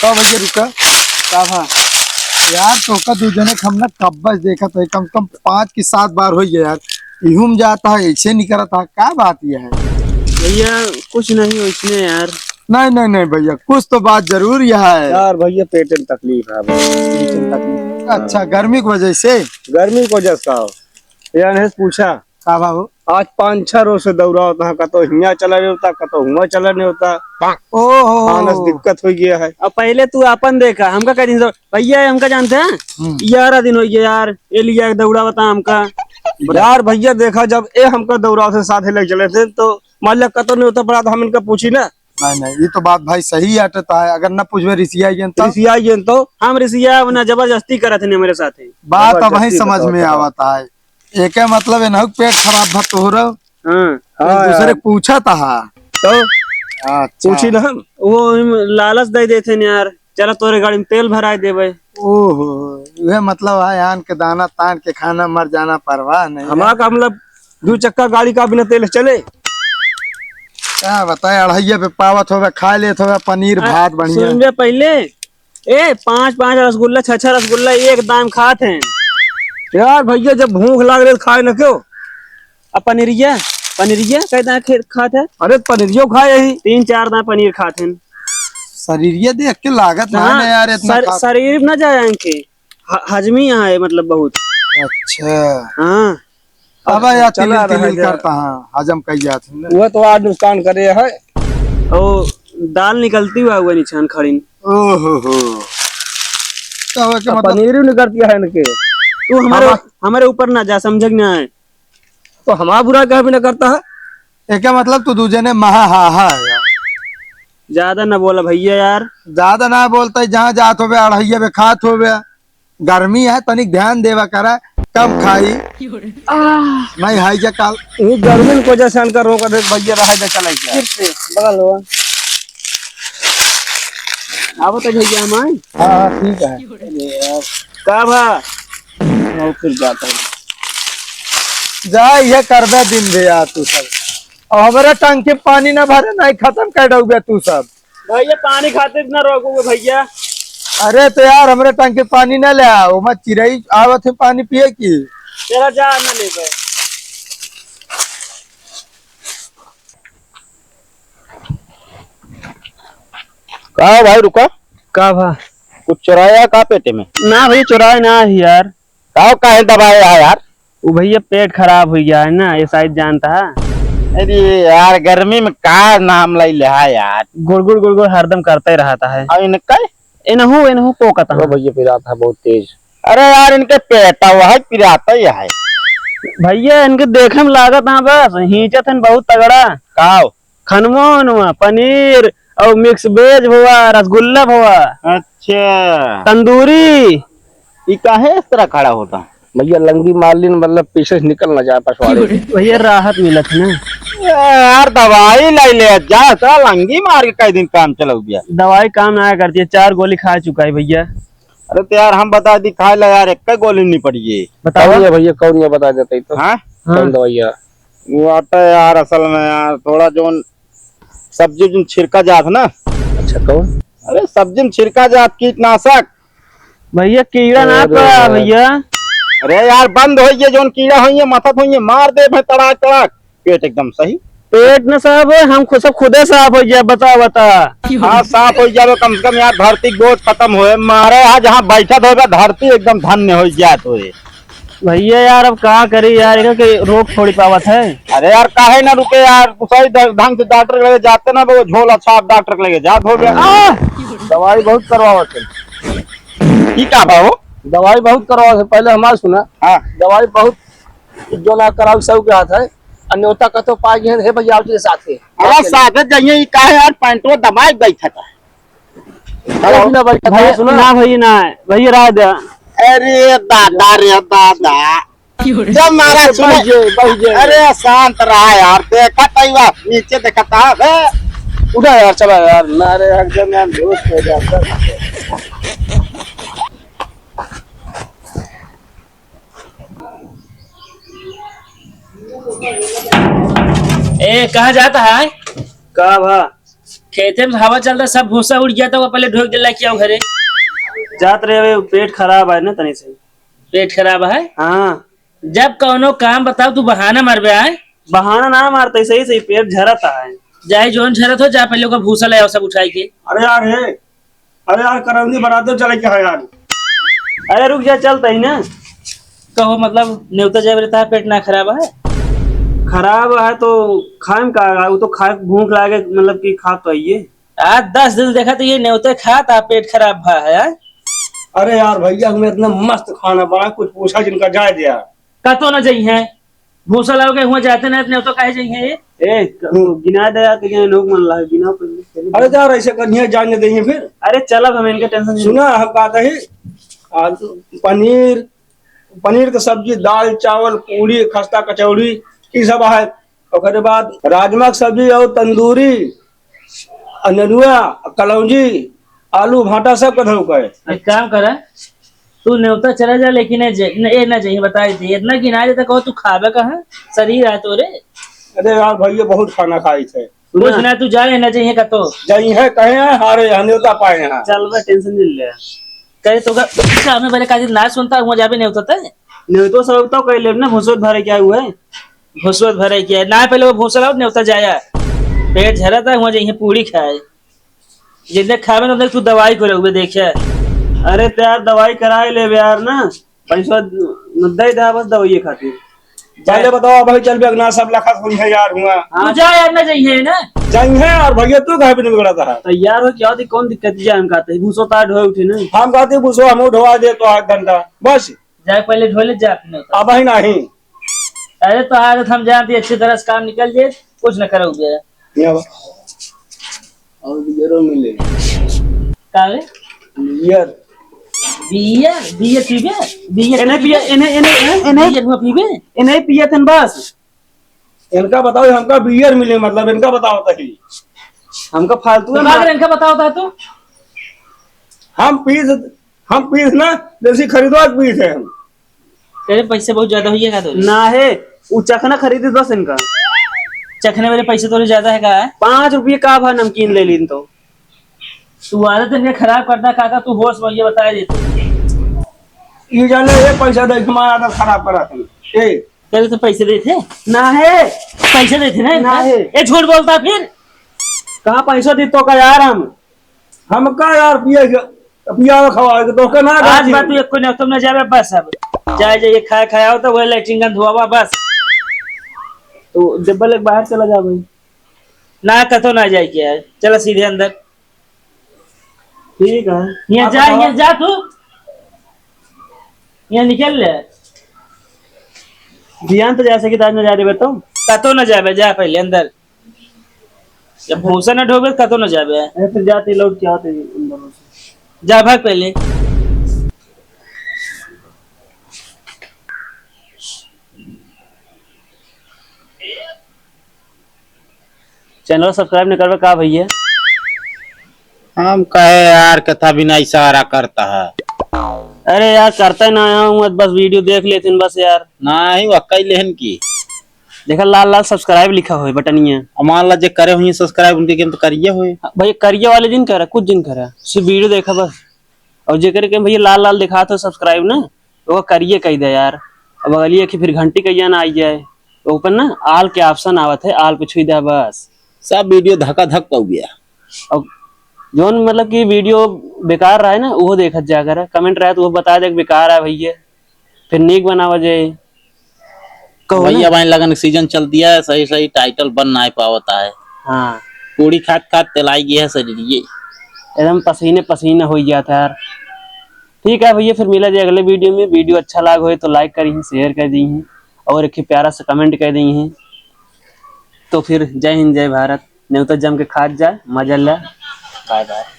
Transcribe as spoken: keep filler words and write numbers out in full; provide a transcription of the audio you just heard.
का भैया रुका। का भा? यार तोहका दू जने के हम ना कब्बे से देखत है, कम से कम पाँच की सात बार होइ गया यार। इहू में जाता है, ऐसे नहीं करत है, का बात यह है? भैया कुछ नहीं वैसने यार। नहीं, नहीं, नहीं भैया, कुछ तो बात जरूर यह है। यार भैया पेट में तकलीफ है, पेट में तकलीफ। अच्छा, गर्मी की वजह से? गर्मी की वजह से। यार नहीं पूछा। का बाबू? आज पाँच छह रोज से दौड़ावत है, कतो हियाँ चला नहीं होता, कतो हुआँ चला नहीं होता। ओहो। आना से दिक्कत होइ गया है। अब पहले तू आपन देखा, हमका कह दिन से, भैया, हमका जानते हैं? हम्म। ग्यारह दिन होइ गया यार, ये लिया दौड़ावत है हमका। यार भैया देखा, जब ये हमका दौड़ावत है, साथे लेके चले थे, तो मान लिया कतो नहीं होता पड़ा, तो हम इनका पूछी ना। नहीं, नहीं, ये तो बात भाई सही अटता है। अगर न पूछबे रिसिया गए तो? रिसिया गए तो? हम रिसिया ना, जबरदस्ती करत है मेरे साथ ही। बात अब वही जबरदस्ती समझ करत में है। आवता है। एके मतलब एनहु के पेट खराब भा तोहरो। हाँ। एक हाँ दूसरे यार। पूछा तहा। तो अच्छा। पूछी ना हम। वो हम लालच दे देते हैं यार, चला तोरे गाड़ी में तेल भराए देबे। ओहो, वह मतलब है आन के दाना तान के खाना, मर जाना परवाह नहीं है। हमारा का मतलब दू चक्का गाड़ी का बिना तेल चले? का बताए, अढ़ैया पे पावत होवे, खा लेत होवे पनीर आ, भात बढ़िया। सुन बे पहले, ए, पाँच पाँच रसगुल्ला, छह छह रसगुल्ला एक दाम खात हैं। यार भैया, जब भूख लाग रही तो खाए न क्यों? अब पनीरिया, पनीरिया कई दाम खे-, खात है? अरे पनीरियो खाए यही। तीन चार दाम पनीर खात हैं। शरीरिया देख के लागत ना, हाँ, ना यार, इतना सर-, खा- शरीर ना जाए इनके, ह-, हजमी यहाँ है मतलब बहुत। अच्छा। हाँ। अब यार चला तिलिल रहा तिलिल है। करता, हाँ, हजम कई जात है ना। वो तो आज नुकसान करे है। ओ, दाल निकलती हुआ, हुआ निशान खड़ीन। ओहो हो। तो अब के अब मतलब पनीर ही निकलती है इनके। तू हमारे, हमा- हमारे ऊपर ना जा, समझे कि ना है? तो हमारा बुरा कह भी ना करता है। एके मतलब तू दूजे ने महा हा हा है यार। ज्यादा ना बोला भैया यार। ज्यादा ना बोलता है, जहाँ जात होबे अढ़ैया बे खात होबे। गर्मी है, तनिक ध्यान देवा करा, कम खाई। नहीं हाई जा काल। ये गर्मी की वजह से इनका रोक दे भैया, रहा दे चला गया। फिर से बगल हुआ। आवत है भैया हमारे। हाँ, हाँ, ठीक है। अरे यार, का भा? और फिर जाता है। जा, ये करबे दिन भे यार तू सब। अब हमारा टंकी पानी ना भरे, ना ही खत्म कर डूबे तू सब। भैया, पानी खातिर इतना रोकोगे भैया? अरे तो यार, हमरे टंकी पानी ना ले आओ, मैं चिरई आवत है पानी पिए की। चला जा, ना लेबे। का हो भाई, रुका। का भा? कुछ चुराया का पेटे में? ना भाई, चुराए ना है यार। का हो, काहे दबाए है यार? वो भैया पेट खराब हो गया है ना, ये शायद जानता है। अरे यार, गर्मी में का नाम लाई ले है यार? गुड़गुड़ गुड़गुड़ हरदम करते रहता है। अब इनका? इनहू, इनहू पोकत ओ है। भैया, पिरात है बहुत तेज। अरे यार, इनके पेटा वह पिराता ही है। भैया, इनके देखे में लागत है बस, हींचत हैं बहुत तगड़ा। का हो? खनवा वनवा, पनीर और mix veg भवा, रसगुल्ला भवा। अच्छा। तंदूरी। ई काहे इस तरह खड़ा होता? भैया लंगी मार लीन, मतलब पीछे से निकल ना जाए पछवाड़े से। भैया राहत मिलत है ना। ए, यार दवाई लाई ले जा, साला लंगी मार के कई दिन काम चलाऊ गया। दवाई काम ना करती है, चार गोली खा चुका है भैया। अरे तो यार हम बता दी खाए ला यार, एक गोली नहीं पड़ी है। बताओ। कौन है भैया, कौन है बता देते तो। हाँ? हाँ। कौन दवाई है? वो आता है यार, असल में यार, थोड़ा जोन सब्जी जोन छिड़का जात है ना। अच्छा, कौन? अरे, सब्जी में छिड़का जात कीटनाशक। भैया, कीड़ा ना अरे पड़ा यार। भैया। अरे यार, बंद होइए, जोन कीड़ा होइए, मथत होइए, मार दे भाई, तड़ाक, तड़ाक, पेट एकदम सही। पेट न साफ हो, हम खुद, सब खुदे साफ हो जाए, बता, बता। हाँ, साफ हो जावे, कम से कम यार, धरती बोझ खत्म होए, मारे यहाँ जहाँ बैठत होगा, धरती एकदम धन्य हो जात होए। भैया यार, अब का करी यार, एकर के रोक थोड़ी पावत है। अरे यार, काहे ना रुके यार, तू सही ढ-, ढंग से डॉक्टर के लगे जाते ना, वो झोला छाप डॉक्टर के लगे जात हो गया। आह! दवाई बहुत करवावत है। ई का बा हो? दवाई बहुत करवावत है, पहले हमार सुना। हाँ। दवाई बहुत जो ना कराऊ सब के हाथ है, अन्योता का तो पाए गए हैं, हे भैया, आओ तेरे साथ है। हाँ, साथ है, जाइए, ई काहे यार, पैंटवा दबाए बैठा था। अरे, हेलो। ना भाई, कथा भैया, सुनो ना। ना भैया, ना, भैया, रह दे। अरे दादा रे दादा। क्यों रे? जब महाराज सुने, भाई जी, भाई जी। अरे शांत रहा यार, देखा तई बा, नीचे देखा था बे। उठा यार, चला यार, ना रे, एकदम यार, दोस्त हो जाता। ए, कहाँ जाता है? का भा? खेते में हवा चलता, सब भूसा उड़ गया, तो वो पहले ढोक देला, क्या घरे? जात रहे, अबे पेट खराब है ना तनी से। पेट खराब है? हाँ। जब कौनो काम बताओ, तू बहाना मारबे आए। बहाना ना मारते, सही सही पेट झरत है। जाए जोन झरत हो, जा पहले ओकर भूसा ले आओ सब उठाई के। अरे यार, हे, अरे यार, करौंदी बराते चले के है यार। अरे रुक जा, चलता ही ना। कहो, मतलब, नेवता जाए रहता है, पेट ना खराब है? खराब है तो खाए में का, वो तो खाए भूख लागे, मतलब कि खा तो आइए। आज दस दिन देखा तो ये नेवते खात आ, पेट खराब भा है, हाँ? अरे यार भैया, हमें इतना मस्त खाना बना, कुछ पूछा जिनका जाए दिया। कतो न जइहें, भूसा लाओगे, हुआ जाते ना, इतने तो काहे जइहें ये? ए, क-, हम्म। गिना दे यार, तो क्या लोग मन ला, गिना पहले, चलो। अरे यार, ऐसे कन्हैया जाने देंगे फिर। अरे चल, अब हम इनके tension नहीं सुना, हम कहते ही, आज पनीर, पनीर के सब्जी, दाल, चावल, पूड़ी, खस्ता, कचौड़ी, ई सब है। ओकरे बाद राजमा के सब्जी और तंदूरी, अनरुआ, कलौंजी, आलू, भाटा सब के धोके। एक काम कर, तू नेवता चला जा, लेकिन ए जे-, न, ए ना चाहिए, बता देते, इतना गिना देता, कहो तू खाबे कहाँ? शरीर है तोरे। अरे यार भैया, बहुत खाना खाई थे। कुछ ना, तू जा, ए ना चाहिए का तो। जाई है, कहे हैं, हारे यहाँ नेवता पाए हैं। चल बे, tension नहीं ले। कहे तो का, काम है, बड़े काजी ना सुनता, हुआ जाबे नेवता ते। नेवतो सब तो कह लेब ना, भूसोत भरे क्या हुआ है? भूसोत भरे क्या है? ना, पहले वो भूसा लाओ, नेवता जाया। पेट झरा था, हुआ जाइए पूड़ी खाए। जितने खावे ना, तू दवाई करे हुए देखे। अरे तो यार, दवाई कराए लेबे यार ना, पैसा न दे दे बस दवाई खातिर। पहले बताओ भाई, चल बे ना, सब लखा सुन है यार हुआ। तू जा यार, ना जाइए ना। जाइए यार भैया, तू कहे बिन बिगड़ा था। तैयार हो क्या थी, कौन दिक्कत क्या हम कहते हैं, भूसो तार ढोए उठे ना। हम कहते भूसो हम ढोआ दे तो आध घंटा बस। जाए पहले ढोले जा अपने। अब ही नहीं। अरे तो आदत हम जानते अच्छी तरह से काम निकल जाए, कुछ न करोगे। ये अब और बियरो मिले। का रे? बियर। बियर, बियर पीबे? बियर इन्हें पीबे? पिए, इन्हें, इन्हें, इन्हें, इन्हें, बियर हुआ पीबे? इन्हें पिए थन बस। इनका बताओ, हमका बियर मिले, मतलब इनका बताओ तही। हमका फालतू तो है का मार- करे, इनका बताओ ता तू? हम पीस, हम पीस ना, देसी खरीदवा के पीस है हम। तेरे पैसे बहुत ज्यादा हुई है का तोरे? ना है, वो चखना खरीदे बस इनका। चखने वाले पैसे तोरे ज्यादा है का? पाँच रुपये का भा नमकीन ले लीन तो। तू आदत इनके खराब करता काका, तू होश में ये बताए देते। ये जाने ये पैसा दे के हमारा आदत खराब करा तुम। ए, तेरे तो पैसे देते? ना है। पैसे देते ना? ना है। ए, झूठ बोलता फिर। कहाँ पैसा दी तो का यार हम? हमका यार पिए के, पियावे खवावे के तो का ना आज खाती। बात तू एको ने तुम ना जावे बस अब। जाए जाइए खाए खाए आओ तो वह लेटरिन गंध हुआ बस। तो जब्बल एक बाहर चला जा भाई। ना कतो ना जाए के है। चला सीधे अंदर। ठीक है। यहाँ आप जा, बताओ। यहाँ जा तू। यहाँ निकल ले। ध्यान तो जा सके, आज न जा देबे तो। कतो न जाबे, जा पहले अंदर। जब भूसा न ढोबे, कतो न जाबे। अरे फिर जाते लौट के आते उन दोनों से। जा भाग पहले। Channel subscribe नहीं करबे का भैया? हम कहे यार, कथा बिना इशारा करता है। अरे यार, करता ही ना आया हूँ, बस video देख लेते हैं बस यार। ना ही वह कई लेहन की। देखा लाल लाल subscribe लिखा हुआ है बटनिया। और मान ला जे करे हुई subscribe उनके game तो करिए हुए। हाँ, भैया करिए वाले जिन करा, कुछ जिन करा, सिर्फ video देखा बस। और जेकर के भैया लाल लाल दिखात हो subscribe ना, तो वो करिए कह दे यार। अब अगली एक फिर घंटी कहिया ना आई जाए, तो ऊपर ना all के option आवत है, all पे छुई दे बस। सब video धका धक पा गया। अब जौन मतलब कि video बेकार रहे ना, वो देखत जा कर, comment रहे तो वो बता दे कि बेकार है भैया, फिर नीक बनावा जाए। कहो ना। भैया भाई लगन season चल दिया है, सही सही title बन ना पावता है। हाँ। पूड़ी खात खात तेलाई गया है शरीर ये। एकदम पसीने पसीने हो गया था यार। ठीक है भैया, फिर मिला जाए अगले video में। Video अच्छा लाग होए तो like करी, share कर दी और एक प्यारा सा comment कर दी। तो फिर जय हिंद, जय भारत। नेवता जम के खात जाए, मजा ले। Bye bye।